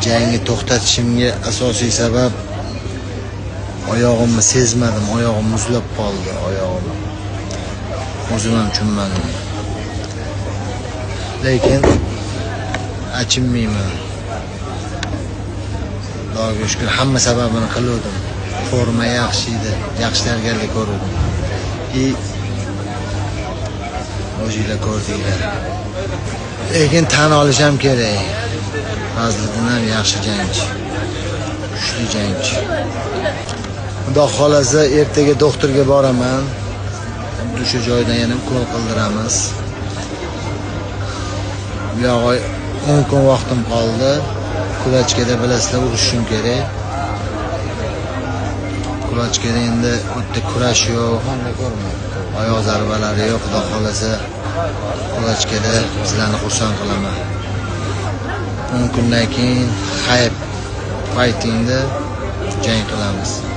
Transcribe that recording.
Jangni to'xtatishimga asosiy sabab oyog'imni sezmadim, oyog'im muzlab qoldi, oyog'im. O'zim ham tushunmadim. Lekin achinmayman. Xudoga shukur, hamma sababini qiluvdim. Forma yaxshi edi, yaxshi tayyorgarlik ko'ruvdim. И o'zinglar ko'rdinglar. Lekin tan olish ham kerak. Fazliddin ham yaxshi jangchi. Kuchli jangchi. Xudo xolasa, ertaga doktorga boraman. Xuddi o'sha joydan yana ukol qildiramiz. Bu yog'i 10 kun vaqtim qoldi. Кулачка da, bilasizlar, urushishim kerak. Кулачка da endi u yerda kurash yo'q. Oyoq zarbalari yo'q. Xudo xolasa, кулачка da sizlarni xursand qilaman. 10 kundan keyin Hype Fightingda jang qilamiz.